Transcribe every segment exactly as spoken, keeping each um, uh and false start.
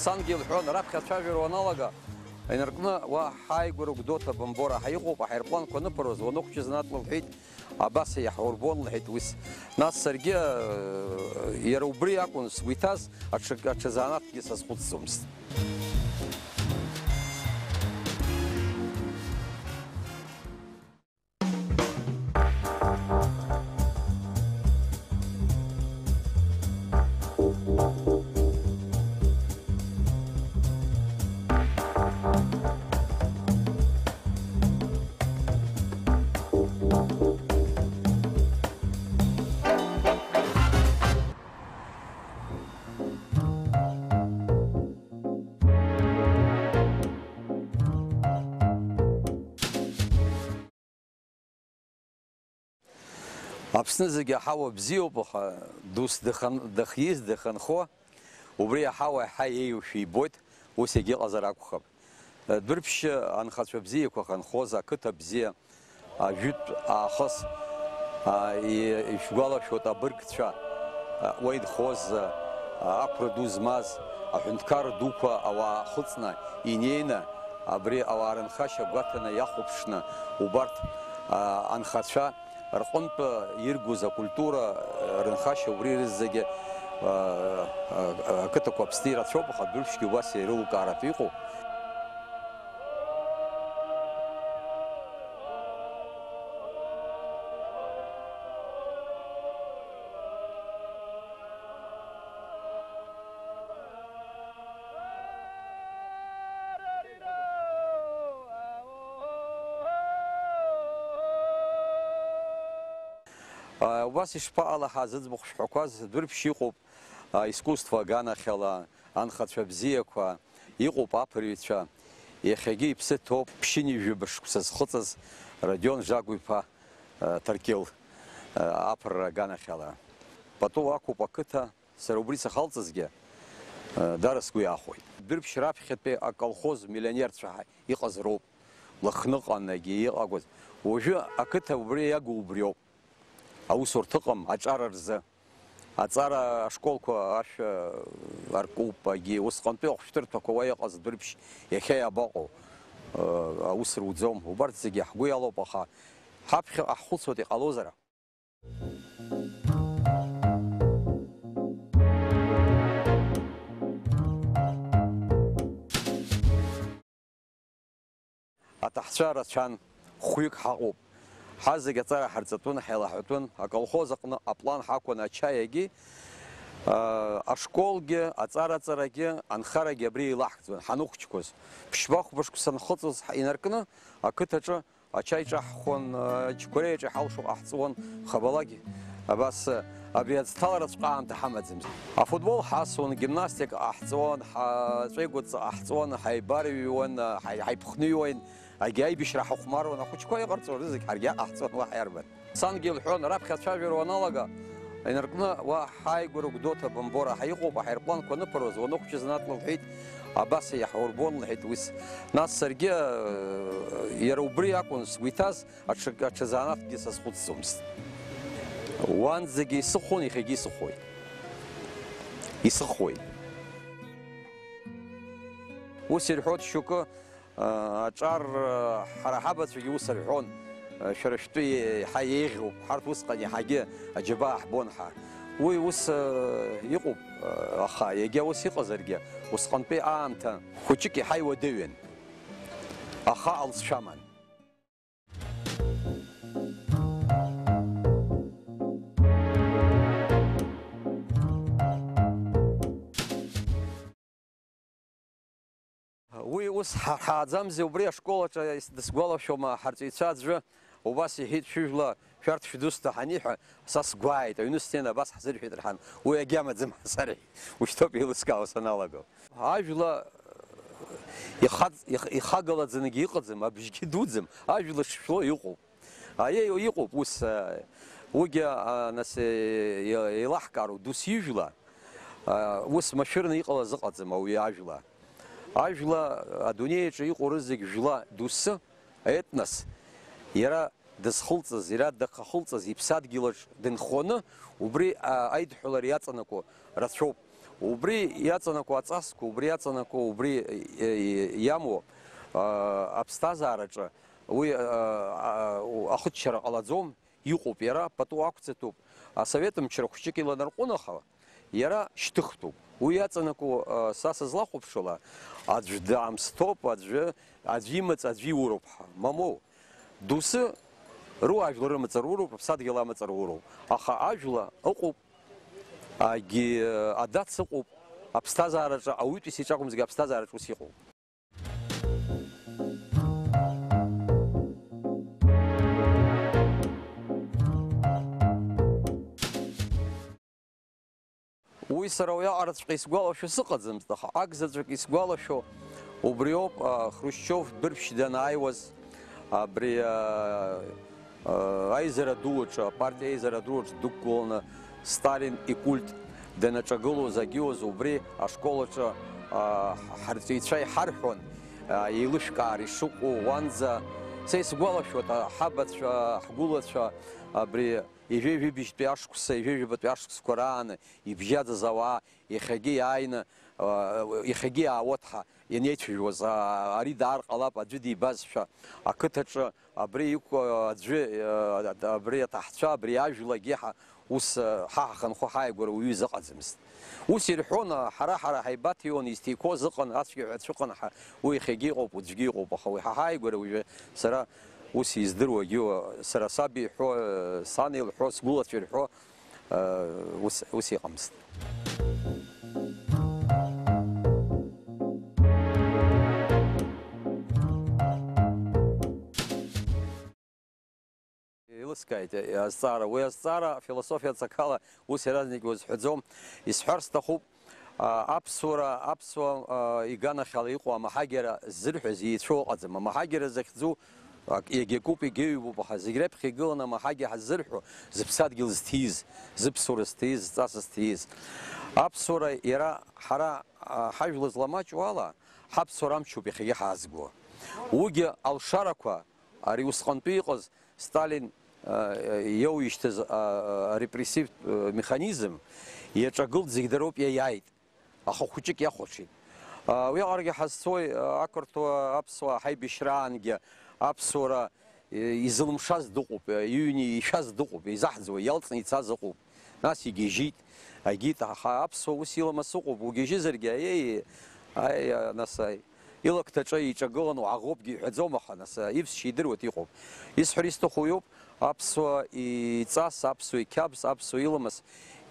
Сангьы илҳәон, раԥхьа ацәажәара уаналага, инаркны уа ҳааигәара Гәдоуҭа Бамбора ҳаиҟоуп, аҳаирпланқәа аныԥыруаз, уаныхәҷыз, Натла, лҳәеит, абас иаҳурбон, лҳәеит, уи. Нас саргьы, э, иара убри акәын сгәы иҭаз, аҽак-, аҽа занааҭкгьы сазхәыцӡомызт. Аԥсны зегьы аҳауа бзиоуп, аха дус дахьан-, дахьиз, дахьынхо, убри аҳауа еиҳа еиушәа ибоит, ус егьыҟазар акәхап. Дәырԥшьы анхацәа бзиақәа хынхоз, ақыҭа бзиа, ажәытә аахыс, а, и-, ишәгәалашәоит абыргцәа, а, уа инхоз, а, ақәра ду змаз, аҳәынҭқар дуқәа ауаа хыҵны инеины, абри ауаа рынхашьа гәаҭаны иахәаԥшны убарҭ, а, анхацәа рҟынтә иргоз акультура, а, рынхашьа убри рызегьы, а, а, ақыҭақәа Аԥсны ирацәоуп, аха Дәырԥшьгьы убас еилукааратәы иҟоуп. Убас ишԥаҟалаҳа зыӡбахә шҳәақәаз, Дәырԥшь иҟоуп, искусство аганахьала, анхацәа бзиақәа, иҟоуп аԥырҩцәа, иахьагьы иԥсы ҭоуп ԥшьынҩажәи жәаба шықәса зхыҵыз Родион Жагәа-иԥа, Ҭаркьыл, аԥырра аганахьала. Пату ақәуп ақыҭа. Сара убри сахьалҵызгьы, э, дара сгәы иаахәеит. Дәырԥшь раԥхьатәи аколхоз миллионерцәа иҟаз роуп. Лыхныҟангьы иҟагәаз. Уажәы ақыҭа убри иагу убриоуп. Аусурҭа ыҟам аҿар рзы. Аҵара ашколқәа ашәа аркуп, агьи усҟантәи ахәшәтәырҭақәа уа иҟаз Дәырԥшь иахьа иабаҟоу, э, аус руӡом. Убарҭ зегьы ҳгәы иалоуп, аха ҳаԥхьаҟа ҳхәыцуеит, иҟалозар. Аҭахцәа рацәан, хәҩык ҳаҟоуп. Ҳазегь аҵара ҳарҵатәын, ҳаилаҳәатәын, аколхоз аҟны аплан ҳақәын ачаиагьы, аа, ашколгьы, аҵараҵарагьы, анхарагьы абри еилаҳкӡон, ҳаныхәҷқәаз. Ԥшьба-хәба шықәса нхыҵыз инаркны, ақыҭаҿы Ачаи ҿаҳхон, ачқәреи аҿы иҳалшо ҟаҳҵон, хабалак абас абри аӡҭалараҵәҟьа аамҭа ҳамаӡамызт. Афутбол ҳасуан, гимнастика ҟаҳҵон, ҳаҵәеигәыҵа ҟаҳҵон, ҳаибарыҩуан, ҳаи-, ҳаиԥхныҩуан, агьи аибашьра ҳахәмаруан, ахәыҷқәа иҟарҵо рызегь ҳаргьы иаҟаҳҵон, уаҳа иарбан. Сангьы илҳәон, раԥхьа ацәажәара уаналага, инаркны уа ҳааигәара Гәдоуҭа Бамбора ҳаиҟоуп, аҳаирпланқәа аныԥыруаз, уаныхәҷыз, Натла, лҳәеит, абас иаҳурбон, лҳәеит, ус. Нас саргьы, э, иара убри акәын сгәы иҭаз, аҽа-, аҽа занааҭкгьы сазхәыцӡомызт. Уанӡагьы исыхәон, иахьагьы исыхәоит. Исыхәоит. Ус ирҳәоит шьоукы, Аҿар, ҳара ҳабацәагьы ус рҳәон, шәара шәтәы еиҳа еиӷьуп, ҳарҭ усҟан еиҳагьы аџьабаа ҳбон ҳәа. Уи ус иҟоуп, аха иагьа ус иҟазаргьы, усҟантәи аамҭа хәыҷык еиҳа иуадаҩын, аха алҵшәа аман. Уи ус ҳарҳааӡамзи, убри ашкол аҿы ис-, дысгәалашәома, ҳарҵаҩцәа аӡәы убас иҳәеит, шәыжәла шәарҭ шәдусҭа ҳаниҳәа, са сгәааит, аҩны снеины абас ҳзырҳәеит рҳәан, уи агьамаӡам ҳәа сарҳәеит, ушьҭоуп еилыскаауа саналага. Ажәла ихаҵ-, их-, ихагалаӡангьы иҟаӡам, абжьгьы дуӡӡам, ажәла шшәло иҟоуп. Аиеи, иҟоуп ус, а, уигьы, а, нас, е-, е-, еилаҳкаароуп, дус ижәла, а, ус машәырны иҟалаз ыҟаӡам ауаҩы ажәла. Ажәла, адунеи аҿы иҟоу рызегь жәла, доусы, етнос, иара дызхылҵыз, иара дахьахылҵыз, иԥсадгьылаҿ дынхоны, убри, а, аидҳәалара иаҵанакуа рацәоуп. Убри иаҵанакуа аҵасқәа, убри иаҵанакуа, убри, э, э, иамоу, э, аԥсҭазаараҿы уи, э, э, ахыччара ҟалаӡом, иҟоуп иара, пату ақәҵатәуп. Асовет мчра хәҷык иланарҟәын, аха иара шьҭыхтәуп. Уи иаҵанакуа, э, са сызлахәаԥшуала, аӡә даамсҭоуп, аӡәы, аӡәы имаҵ, аӡәы иуроуп ҳәа. Мамоу, доусы руа ажәлар рымаҵ руроуп, аԥсадгьыл амаҵ руроуп. Аха ажәла ыҟоуп, агьи, э, адац ыҟоуп, аԥсҭазаараҿы, ауаҩытәыҩса иҿы акәымзаргьы, аԥсҭазаараҿы ус иҟоуп. Уи сара уиаҟараҵәҟьа исгәалашәо сыҟаӡамызт, аха акзаҵәык исгәалашәо убриоуп, а, Хрушьчиов Дәырԥшь данааиуаз, абри, а, а, аизара ду аҿы, апартиа аизара ду аҿы дықәгыланы Сталин икульт данаҿагылоз, агьиуаз убри ашкол аҿы, а, ҳарҵаҩцәа иҳарҳәон, а, еилышәкаара ишыҟоу уанӡа. Са исгәалашәоит, а, ҳабацәа, ҳгәылацәа, абри ҩажәи жәибжьтәи ашықәса, ҩажәи жәабатәи ашықәсқәа рааны ибжьаӡыз ауаа иахьагьы иааины, а, иахьагьы иаауеит ҳәа ианеицәажәоз, а, ари даар ҟалап, аӡәы дибазшәа, ақыҭаҿы абри иқәу аӡәы, а, абри аҭаҳцәа, абри ажәлагьы ҳа-, ус, а, ҳа ҳахынҳәы ҳааигәара уаҩы изыҟаӡамызт. Ус ирҳәон, а, ҳара, ҳара ҳаибаҭиуан, изҭиқәоз ыҟан, ацәгьа ҳәа ацәыҟан ҳәа, уи иахьагьы иҟоуп, уаҵәгьы иҟоуп, аха уи ҳа ҳааигәара уажәы сара ус издыруагьы, сара саб иҳәо, сан илҳәо, сгәылацәа ирҳәо, ус, ус иҟамызт. Еилыскааит азҵаара. Уи азҵаара афилософиа аҵакала ус иаразнак иузҳәаӡом. Исҳәар сҭахуп, а, аԥсуара, аԥсуа, а, иганахьала иҟоу амаҳагьара ззырҳәаз еицәоу ыҟаӡам. Амаҳагьара захьӡу ак-, иагьакуп, иагьаҩбоуп, аха зегь раԥхьа игыланы амаҳагьа ҳаззырҳәо, зыԥсадгьыл зҭиз, зыԥсуара зҭиз, зҵас зҭиз. Аԥсуара иара ҳара, а, ҳажәла зламаҷу ала, ҳаԥсуара амчуп иахьагьы ҳаазго. Уигьы алшарақәа, ари усҟантәи иҟаз Сталин, а, иоуижьҭаз, а, арепрессивтә, а, механизм иаҿагылт, зегь дароуп иаиааит. Аха хәыҷык иахәаҽит. А, уиаҟарагьы ҳазцои, а, ақырҭуа, аԥсуаа ҳаибашьраангьы аԥсуара, е, изылымшаз дыҟоуп, е, иҩны ишәаз дыҟоуп, изаҳӡуа, иалҵны ицаз ыҟоуп. Нас игьежьит, агьит, аха аԥсуа ус иламыс ыҟоуп, угьежьызаргьы, аиеи, аи, а, нас, аи, илакҭаҿы иҿагылан уаӷоупгьы иҳәаӡом, аха, нас, а, ивсшьа идыруеит, иҟоуп. Исҳәар исҭаху иоуп, аԥсуа иҵас, аԥсуа иқьабз, аԥсуа иламыс,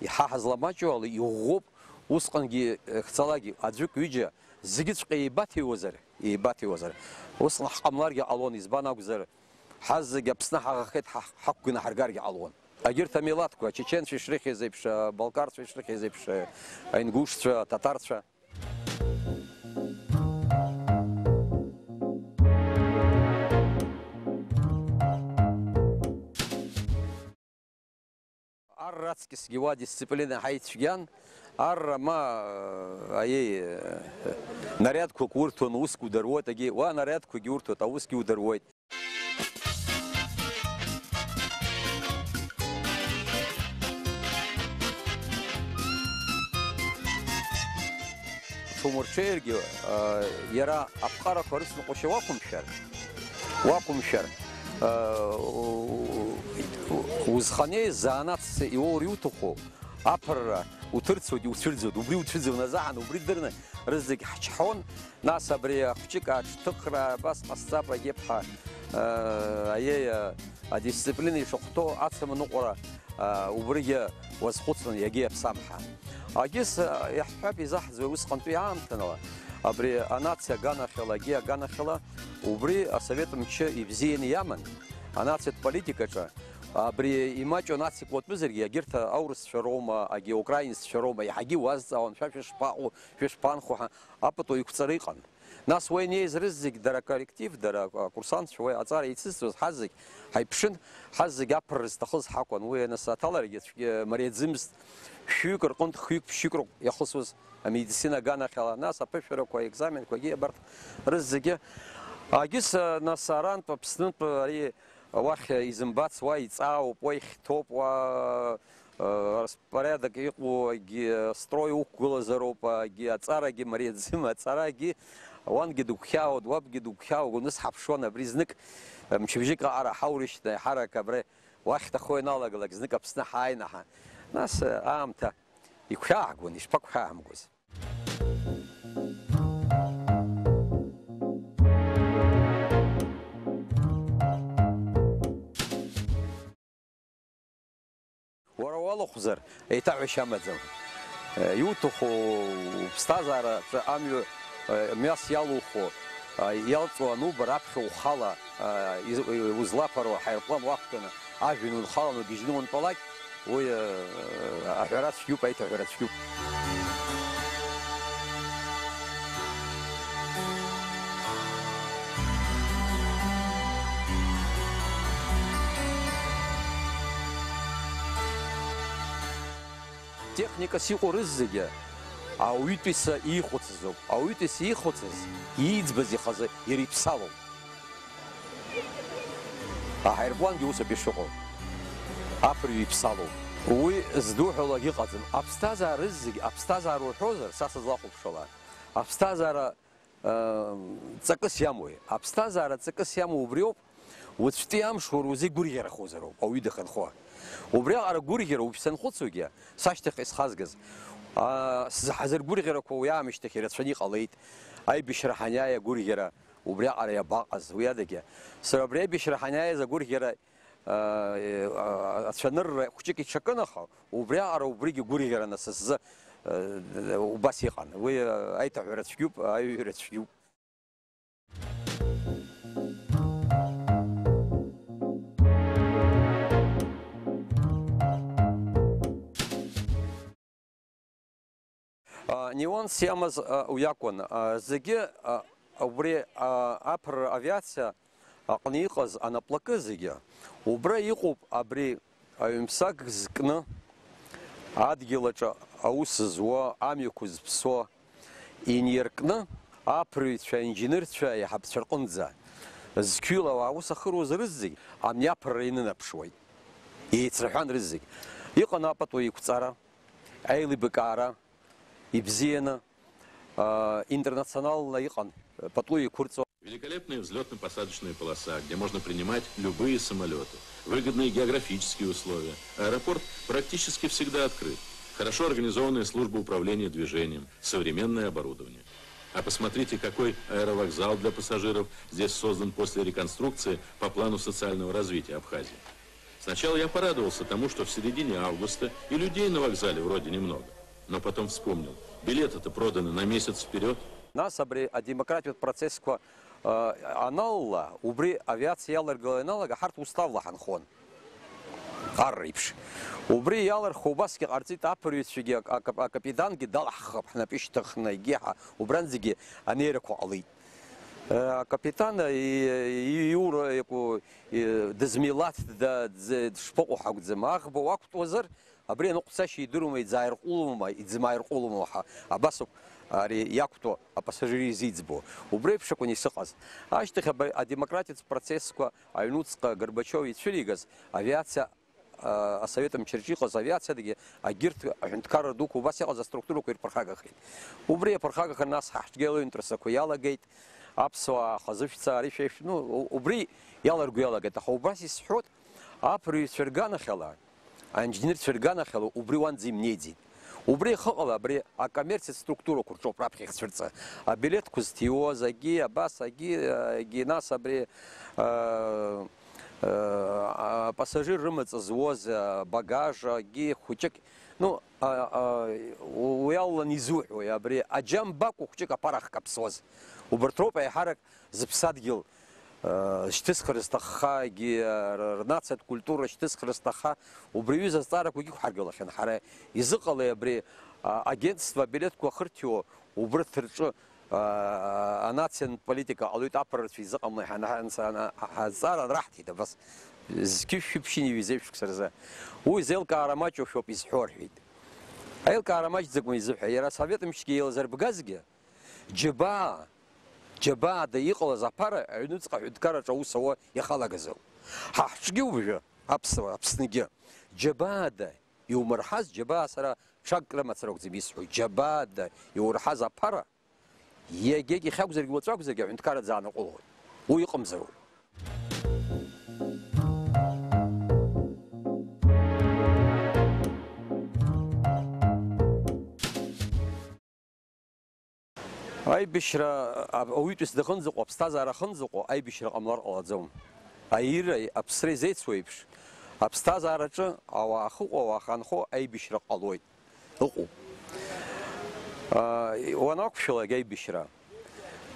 иҳа ҳазламаҷу ала иӷәӷәоуп, усҟангьы, э, хцалакгьы аӡәык ҩыџьа зегьыҵәҟьа еибаҭиуазар, еибаҭиуазар, усҟан ҳҟамларгьы ҟалон, избан акәзар, ҳазегь Аԥсны ҳаӷахеит, ҳа-, ҳақәганы ҳаргаргьы ҟалон. Егьырҭ амилаҭқәа, ачеченцәа ишрыхьыз еиԥш, абалкарцәа ишрыхьыз еиԥш, аингушцәа, аҭаҭарцәа. Ар раҵкьысгьы уа дисциплина ҳаицәгьан, арра ма, аиеи, нариадқәак урҭон, уск удыруеит, агьи, уа нариадқәагьы урҭоит, аусгьы удыруеит. Ҽумырҽеиргьы, а, иара аԥҟарақәа рыцныҟәашьа уақәымшәар, уақәымшәар, а, у-, у-, узханеи занааҭс иуоур иуҭаху, аԥырра уҭырцоит, иуцәырӡуеит, убри уцәыӡуан азаҳан, убри дырны рызегь ҳчҳон, нас абри ахәҷык аҽҭыхра абас ҟасҵап, агьеԥҳа, а, аиеи, а, адисциплина ишахәҭоу ацымныҟәара, а, убригьы уазхәыцуан, иагьа иаԥсам ҳәа. Агьыс, а, иаҳҳәап, изаҳӡуеи усҟантәи аамҭанала, абри анациа аганахьала, агьи аганахьала, убри асовет мчы ибзианы иаман, анациатә политикаҿы, абри имаҷу анациклатәызаргьы, агьырҭ аурысцәа роума, агьи украинццәа роума, иаҳагьы уазҵаауан, шәа шәышԥаҟоу, шәышԥанхо ҳәа, апату иқәҵара иҟан. Нас уа инеиз рызегь дара аколлектив, дара акурсантцәа, уа аҵара еицызҵоз ҳазегь ҳаиԥшын, ҳазегь аԥырра зҭахыз ҳакәын. Уи анысаҭаларагьы аӡәгьы мариаӡымызт. Шәҩык рҟынтә хҩык-ԥшьҩык роуп иахысуаз амедицина аганахьала, нас аԥышәарақәа, аекзаменқәагьы абарҭ рызегьы. Агьыс, нас арантә Аԥснынтә ари уахь изымбац, уа иҵаауп, уа ихьҭоуп, уа, э, распорядок иҟоугьы Астрои уқәгылазароуп, агьи аҵарагьы мариаӡым, аҵарагьы уангьы дыгәхьаауеит, уабгьы дыгәхьаауеит, ус ҳаԥшуан абри знык, мчыбжьык аҟара ҳаурышьҭны, еиҳарак абра уахьҭахо ианалагалак, знык Аԥсны ҳааины ҳа-, нас, аамҭа игәхьааҳгон, ишԥагәхьааҳамгоз? Уара уалахәзар, еиҭаҳәашьа амаӡам. Иуҭаху уԥсҭазаараҿы амҩа, мҩас иалуху, иалҵуа ануба, раԥхьа ухала, из-, узлаԥароу аҳаирплан уақәтәаны, ажәҩан унхалан угьежьны уантәалак, уи, аҳәара цәгьоуп, аиҭаҳәара цәгьоуп. Техникас иҟоу рызегьы ауаҩытәыҩса иихәыцыз ауп. Ауаҩытәыҩса иихәыцыз, ииӡбаз ихазы иара иԥсалоуп. Аҳаирплангьы ус ауп ишыҟоу. Аԥырҩы иԥсалоуп. Уи здуҳәалак ыҟаӡам. Аԥсҭазаара рызегь, аԥсҭазаара уҳәозар, са сызлахәаԥшуала, аԥсҭазаара ҵакыс иамои? Аԥсҭазаара ҵакыс иамоу убриоуп, уаҵәтәи амш уара узы игәырӷьарахозароуп ауаҩы дахьынхо. Убриаҟара гәырӷьара уажә санхәыцуагьы, сашьҭахьҟа исхазгаз, аа, сзы-, ҳазыргәырӷьарақәа уи аамышьҭахь ирацәаны иҟалеит. Аибашьра ҳаниааи агәырӷьара убриаҟара иабаҟаз, уи адагьы. Сара абри аибашьра ҳаниааиз агәырӷьара Ацәанырра хәҷык иҽакын, аха убриаҟара убригьы гәырӷьараны са сзы, э, убас иҟан. Уи, э, аиҭаҳәара цәгьоуп, аиҩра цәгьоуп. А, нюанс иамаз, а, уи акәын. А, зегьы, а, убри, а, аԥырра авиациа аҟны иҟаз анаплакы зегьы, убра иҟоуп абри аҩымсаг зкны, адгьыл аҿы аус зуа, амҩақәа зыԥсуа, иниркны, аԥырҩцәа, аинженерцәа, аиҳабцәа рҟынӡа зқьҩыла ауаа аус ахыруаз рызегь ани аԥырра инынаԥшуеит. Еицырҳәан рызегь. Иҟан апату еиқәҵара. Аилибакаара ибзианы, аа, интернационалла иҟан, пату еиқәырҵо. Великолепная взлётно-посадочная полоса, где можно принимать любые самолёты. Выгодные географические условия. Аэропорт практически всегда открыт. Хорошо организованная служба управления движением, современное оборудование. А посмотрите, какой аэровокзал для пассажиров здесь создан после реконструкции по плану социального развития Абхазии. Сначала я порадовался тому, что в середине августа и людей на вокзале вроде немного. Но потом вспомнил, билеты-то проданы на месяц вперёд. Нас абри адемократиатә процессқәа, э, аналла, убри авиациа иаларгылара ианалага, ҳарҭ уставла ҳанхон. Ар реиԥш. Убри иалырхуа убасгьы ҟарҵеит, аԥырҩцәагьы, ак-, ак-, акапитангьы далаҳхып, ҳнапы ишьҭыхны, егьи ҳа-, убранӡагьы анеирақәа ҟалеит. Э, акапитан, и-, и-, иура, ику-, и-, дызмилаҭда, дзы-, дышԥаҟоу ҳакәӡам. Аӷба уақәтәазар, абри аныҟәцашьа идырума, иӡааирҟәылома, иӡмааирҟәылома ҳәа. Абас ауп ари иақәтәоу апассажир изиӡбо. Убри еиԥш акәын исыҟаз. Ашьҭахь абри адемократиатә процессқәа аҩнуҵҟа Горбачиов ицәыригаз авиациа, а, асовет мчраҿы иҟаз авиациадагьы, агьырҭ аҳәынҭқарра дуқәа убас иҟаз аструктурақәа ирԥырхагахеит. Убри иаԥырхагахар, нас ҳа ҳҿгьы алаҩнтә рсақәа иалагеит, аԥсуаа хазышәҵа, ари шәеишә-, ну, у-, убри иаларго иалагеит. Аха убас исҳәоит, аԥырҩцәа рганахьала, аинженерцәа рганахьала убри уанӡа имнеиӡеит. Убри ихыҟала абри акоммерциатә структурақәа рҿоуп раԥхьа ихцәырҵы. Абилеҭқәа зҭиуаз, агьи абас, агьи, агьи нас абри, а, а, апассажир рымаҵ зуаз, а, багаж, агьи хәыҷык, ну, а, а, у-, уи алалан изуҳәои, абри аџьамбакәа хәыҷык аԥара ахькаԥсуаз. Убарҭ роуп еиҳарак зыԥсадгьыл, э, шьҭысхыр зҭаххагьы, э, р-, рнациатә культура шьҭысхыр зҭахха, убри аҩыза азҵаарақәагьы иқәҳаргылахьан. Ҳара изыҟалеи абри, а, агентство абилеҭқәа ахырҭиуа, убырҭ рҿы, а, анациатә политика ҟалоит, аԥыррацәа изыҟамлеи ҳәа ана-, ана-, ана-, ҳазҵаара анраҳҭеит абас. Зқьышә шәиԥшьынҩажәи жәеиза шықәса рзы. Уи зеилкаара маҷушәоуп изҳәо рҳәеит. Аилкаара маҷӡакәа изыҳәа, иара асовет мчгьы еилазырбгазгьы, џьабаа, џьабаада иҟалаз аԥара аҩнуҵҟа аҳәынҭқарраҿы аус ауа иахалагазоуп. Ҳа ҳҿгьы уажәы, аԥсуа, Аԥсныгьы, џьабаада иумырҳаз, џьабаа сара Ҽак рымацара акәӡам исҳәо, џьабаада иурҳаз аԥара, иагьагь иахьакәзаргьы уаҵәы акәзаргьы аҳәынҭқарра дзааныҟәылоит. Уи иҟамзароуп. Аибашьра, а-, ауаҩытәыҩса дахынӡаҟоу, аԥсҭазаара ахынӡаҟоу аибашьра ҟамлар ҟалаӡом. Аиреи аԥсреи зеицу еиԥш, аԥсҭазаараҿы ауаа ахьыҟоу, ауаа ахьаанхо аибашьра ҟалоит, ыҟоуп. А, уанақәшәалак аибашьра,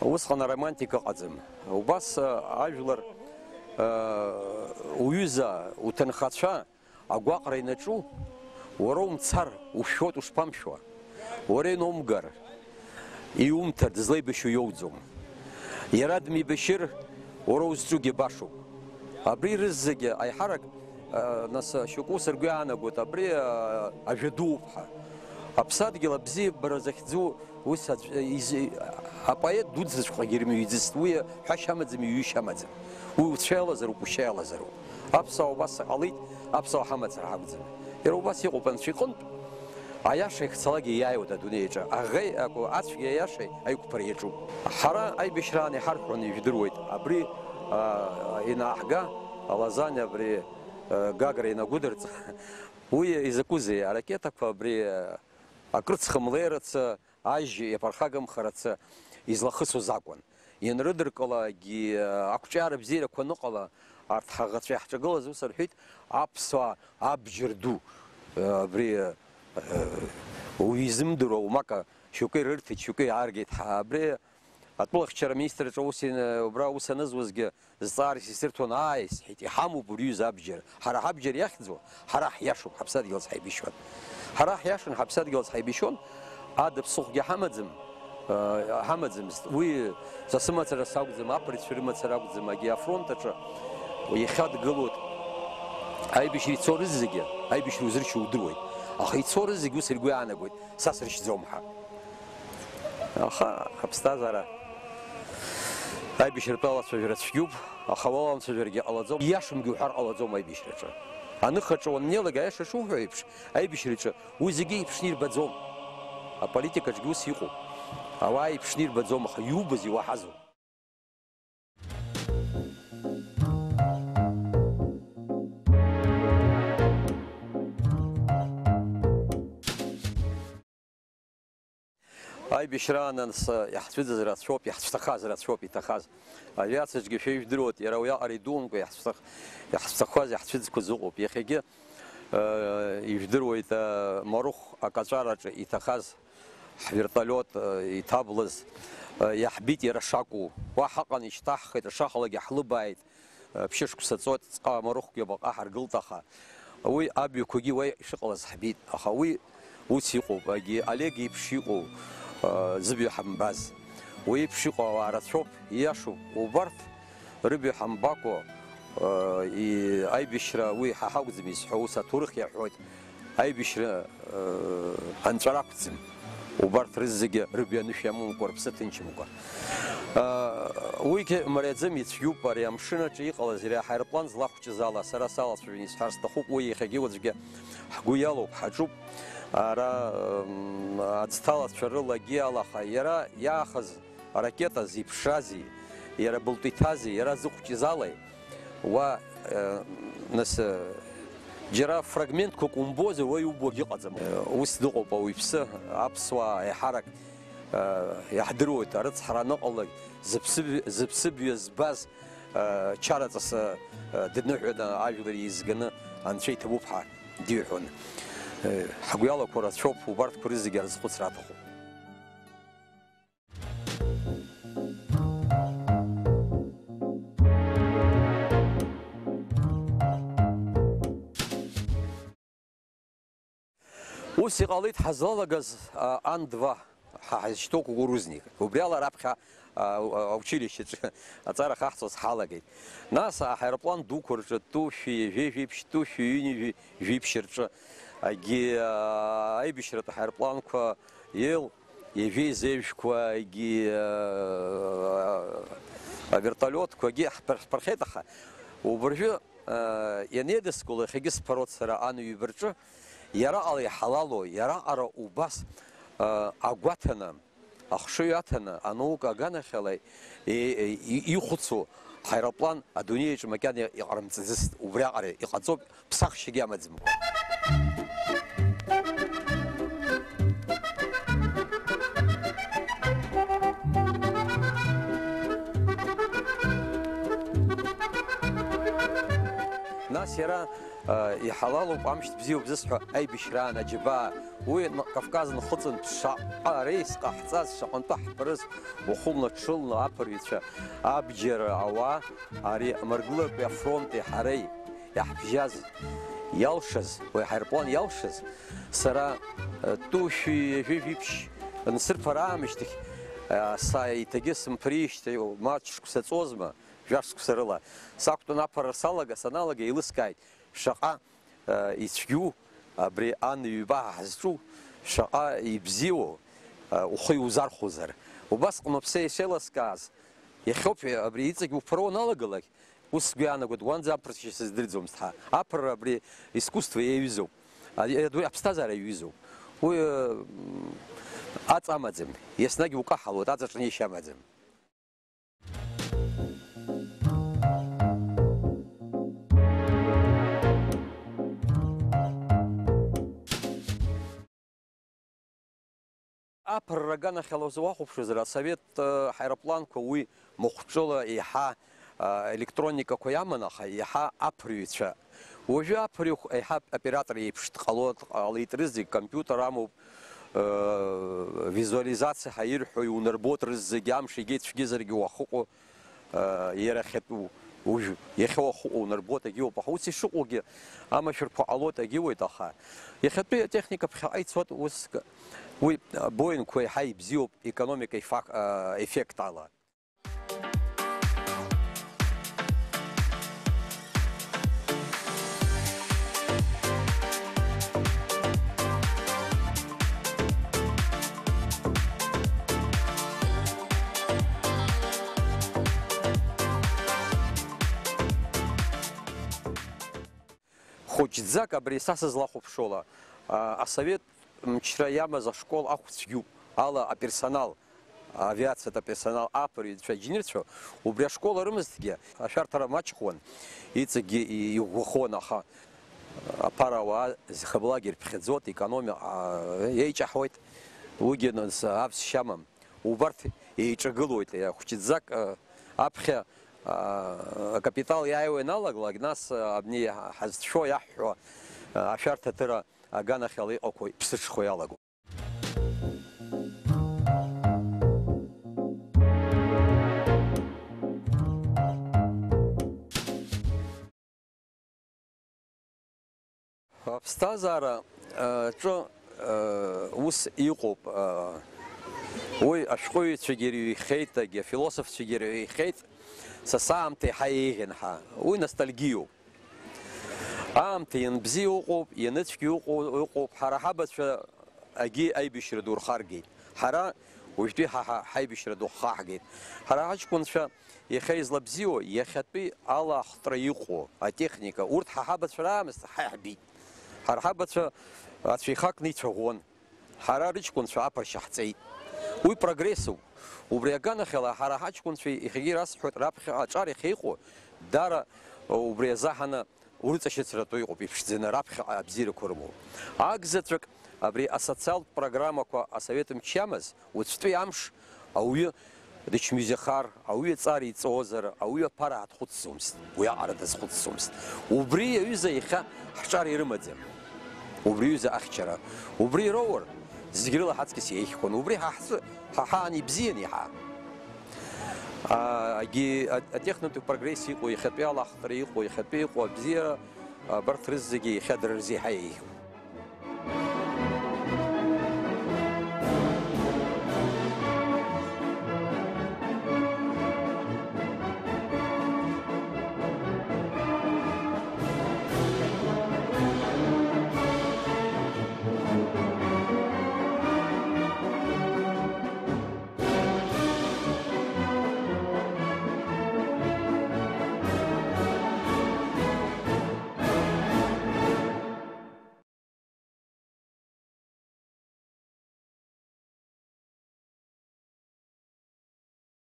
усҟан аромантика ыҟаӡам. Убас, а, ажәлар, а, уҩыза, уҭынхацәа, агәаҟра инаҿу, уара умцар, ушәоит ушԥамшәуа? Уара ианумгар, иумҭар, дызлеибашьу иоуӡом. Иара дмеибашьыр, уара узҿугьы башоуп. Абри рызегьы аиҳарак, а, нас, шьоукы ус ргәы иаанагоит, абри, а, ажәа дууп ҳәа. Аԥсадгьыл абзиабара захьӡу Ус аӡә, из-, апоет дуӡӡаҵәҟьагьы ирымҩаӡацт, уи ҳәашьа амаӡам, иҩышьа амаӡам. Уи уцәа иалазароуп, ушьа иалазароуп. Аԥсуаа убас ҟалеит, аԥсуаа ҳамацара ҳакәӡам. Иара убас иҟоуп Анцәа иҟынтә, аиаша иахьцалакгьы иааиуеит адунеи аҿы. Аӷеи, акәу, ацәгьеи аиашеи аиқәԥара иаҿуп. Ҳара аибашьраан иҳарҳәон, ижәдыруеит, абри, а, инааҳга, алазаниа абри, а, Гагра инагәыдырҵ. Уи изакәызеи, аракетақәа абри, а, акрыцхымлерацы, ажь иаԥырхагамхарацы излахысуаз акәын. Ианрыдыркылогьы, ақәҿиара бзиарақәа аныҟала, арҭ ҳаӷацәа иаҳҿагылаз ус рҳәеит, аԥсуаа абџьар ду, абри, уи изымдыруа уамак шьоукы ирырҭеит, шьоукы иааргеит, ҳа абри атәылахьчара аминистрраҿы аус ин-, убра аус анызуазгьы, Зҵаарас исырҭон, ааи, сҳәеит, иҳамоуп уи рҩыза абџьар. Ҳара ҳабџьар иахьӡу, ҳара ҳиашоуп, ҳаԥсадгьылаз ҳаибашьуан. Ҳара ҳиашан, ҳаԥсадгьылаз ҳаибашьуан, ада ԥсыхәгьы ҳамаӡам, э, ҳамаӡамызт. Уи са сымацара сакәӡам, аԥырҩцәа рымацара акәӡам, агьи афронт аҿы иахьа дгылоит. Аибашьра ицо рызегьы, аибашьра узыршьуа удыруеит. Аха ицо рызегьы ус ргәы иаанагоит, са сыршьӡом ҳәа. Аха аԥсҭазаара, аибашьратә алацәажәара цәгьоуп, аха уаламцәажәаргьы ҟалаӡом, ииашамгьы уҳәар ҟалаӡом аибашьраҿы. Аныхаҿы уаннеилак, аиаша шуҳәо еиԥш, аибашьраҿы уи зегьы иԥшны ирбаӡом. Аполитикаҿгьы ус иҟоуп. Ауаа иԥшны ирбаӡом, аха иубаз иуаҳазоуп. Аибашьраан анс иаҳцәыӡыз рацәоуп, иаҳцәҭахаз рацәоуп иҭахаз. Авиациаҿгьы шәа ижәдыруеит, иара уиаҟара идуумкәа иаҳцәҭах-, иаҳцәҭахуаз, иаҳцәыӡқәаз ыҟоуп. Иахьагьы, э, ижәдыруеит, э, Марыхә акаҵәараҿы иҭахаз ҳвертолиот, э, иҭаблыз, э, иаҳбеит иара шакәу. Уа ҳаҟан, ишьҭаҳхит, ашахалагьы ҳлыбааит. Ԥшьышықәса ҵуеит, ҵҟа Марыхәгьы абаҟа ҳаргылт, аха уи абҩақәагьы уа ишыҟалаз ҳбеит, аха уи ус иҟоуп, агьи Олег иеиԥш иҟоу, зыбаҩ ҳамбаз, уи еиԥш иҟоу ауаа рацәоуп, ииашоуп, убарҭ рыбаҩ ҳамбакәа, и-, аибашьра уи ҳа ҳакәӡам изҳәо, ус аҭоурых иаҳәоит. Аибашьра, э, анҵәара ақәӡам. Убарҭ рызегьы рыбаҩ анышә иамамкәа, рыԥсы ҭынчымкәа. Э, уигьы мариаӡам, ицәгьоуп ари амшын аҿы иҟалаз, иара аҳаирплан злахәҷыз ала, сара салацәажәон исҳәар сҭахуп, уи иахьагьы уаҵәгьы ҳгәы иалоуп, ҳаҿуп. Ара, м, аӡҭалацәа рылагьы алаха, иара иаахыз аракета зеиԥшрази, иара былтәы иҭази, иара зыхәҷыз алеи, Уа, э, нас, э, џьара фрагментқәак умбозар, уа иубогь ыҟаӡам. Э, ус дыҟоуп ауаҩԥсы, аԥсуаа еиҳарак, э, иаҳдыруеит, арыцҳара аныҟалалак, зыԥсыб-, зыԥсыбаҩ збаз, э, чараҵас, э, дныҳәаны ажәлар еизганы Анцәа иҭабуп ҳәа диҳәон. Э, ҳгәы иалақәо рацәоуп, убарҭқәа рызегьы арызхәыцра аҭахуп. Ус иҟалеит ҳазлалагаз, а, Ан два, ҳа ҳазышьҭоу кукурузник. Убри ала раԥхьа, а, а, аучилищеҿы аҵара ахаҳҵоз ҳалагеит. Нас аҳаирплан дуқәа рҿы тәу шәи ҩажәи жәиԥшь, тәу шәи ҩынҩажәи жәиԥшь рҿы, агьи, а, аибашьратә аҳаирпланқәа Ел, ҩажәи зеижәқәагьы, а, авертолиотқәагьы ҳԥыр-, ҳԥырхеит, аха убыржәы, а, ианеидыскыло, иахьагьы сԥароуп сара, ан ҩба рҿы Иараҟала иҳалалу, иараҟара убас, а, агәаҭаны, ахшыҩ аҭаны, анаука аганахьала и-, и-, ихәыцу ҳаирплан адунеиаҿ макьана иҟарымҵаӡыцт, убриаҟара иҟаҵоуп, ԥсахшьагьы амаӡамкәа. Нас иара, а, иҳалалуп, амшьҭ бзиоуп зысҳәо аибашьраан аџьабаа. Уи н-, Кавказ нхыҵынтә шаҟа реис ҟаҳҵаз, шаҟантәы ҳԥырыз, уахынла-ҽынла аԥырҩцәа, абџьар ауаа, ари амыргылатәи афронти ҳареи иаҳбжьаз, иалшаз, уи аҳаирплан иалшаз, сара, э, тәышәи ҩажәи жәиԥшь нсырԥар аамышьҭахь, э, са еиҭагьы сымԥрижьҭеи маҷк шықәса ҵуазма, жәаф шықәса рыла, сақәтәан аԥырра салага, саналага, еилыскааит, шаҟа, э, ицәгьоу абри ан ҩба ҳазҿу, шаҟа ибзиоу, э, ухы иузархәозар. Убасҟаноуп са ишеилыскааз, иахьоуп абри иҵегь уԥыруа уаналагалак, ус сгәы иаанагоит, уанӡа аԥырцәгьа сыздырӡомызт ҳәа. Аԥырра абри искусство иаҩызоуп. А, и-, аԥсҭазаара иаҩызоуп. Уи, э, м, аҵа амаӡам, еснагь укаҳалоит, аҵаҿы неишьа амаӡам. Аԥырра аганахьала узуахәаԥшуазар, асовет, э, ҳаирпланқәа уи махәҿыла еиҳа, э, електроникақәа иаман, аха еиҳа аԥырҩцәа. Уажәы аԥырҩы еиҳа оператор еиԥш дҟало, дҟалеит, рызегь компиутер амоуп, э, визуализациа ҳәа ирҳәо иунарбоит, рызегь амш егьи цәгьазаргьы уахыҟоу. Иара ахьатәу, уажә иахьа уахыҟоу унарбоит, егьиуп, аха ус ишыҟоугьы амашәырқәа ҟалоит, егьиуеит, аха иахьатәи атехника ԥхьаҟа ицоит, ус, уи Боингқәа еиҳа ибзиоуп економика ефак-, а, еффект ала. Хәыҷӡак абри са сызлахәаԥшуала, а, асовет мчра иамаз ашкол ахә цәгьоуп, ала аперсонал, авиациатә аперсонал, аԥырҩцәа, аинженерцәа, убри ашкол рымазҭгьы, ашәарҭара маҷхуан, иҵегьгьы и-, иӷәӷәахон, аха аԥара ауаа зхы-блак ирԥхьаӡоит, економика, а, еиҷаҳуеит, уигьы нас авсшьа амам. Убарҭ еиҿагылоит, хәҷыӡак, а, аԥхьа, а, акапитал иааиуа ианалаглак, нас, а, абни ҳазшәо, иаҳҳәо, а, ашәарҭаҭыра аганахьала иҟақәоу иԥсыҽхо иалагоит. Аԥсҭазаара, э, ҿы, э, ус иҟоуп, э, уи ашәҟәыҩҩцәагьы ирыҩхьеит, егьи афилософцәагьы ирыҩхьеит, са саамҭа еиҳа еиӷьын ҳәа. Уи ностальгиоуп. Аамҭа ианбзиа ыҟоуп, ианыцәгьа ыҟоу-, ыҟоуп. Ҳара ҳабацәа агьи аибашьра ду рхаргеит. Ҳара уажәтәи ҳа, ҳа, ҳаибашьра ду ҳхаҳгеит. Ҳара ҳаҷкәынцәа иахьа излабзиоу, иахьатәи алахтра иҟоу атехника, урҭ ҳа ҳабацәа раамысҭ ҳа иаҳбеит. Ҳара ҳабацәа ацәеихакны ицәаӷәон. Ҳара рыҷкәынцәа аԥыршьа ҳҵеит. Уи прогрессуп. Убри аганахьала ҳара ҳаҷкәынцәа, иахьагьы расҳәоит, раԥхьаҟа аҿар иахьа иҟоу, дара убри азаҳаны урыҵашьыцратәы иҟоуп, иԥшӡаны, раԥхьаҟа абзиарақәа рымоуп. Акзаҵәык абри асоциалтә программақәа асовет мчы иамаз, уаҵәтәи амш ауаҩы дычмазаҩхар, ауаҩы ҵар иҵозар, ауаҩы аԥара аҭхәыцӡомызт, уиаҟара дазхәыцӡомызт. Убри аҩыза иахьа ҳҿар ирымаӡам. Убри аҩыза ахьчара. Убри ироур, зегь рыла ҳаҵкьыс еиӷьхон. Убри ҳа ҳзы, ҳа ҳаан ибзиан иаҳа. А, агьи а-, атехнотә прогресс иҟоу, иахьатәи алахтра иҟоу, иахьатәи иҟоу абзиара, абарҭ рызегьы иахьа дара рзы еиҳа еиӷьуп.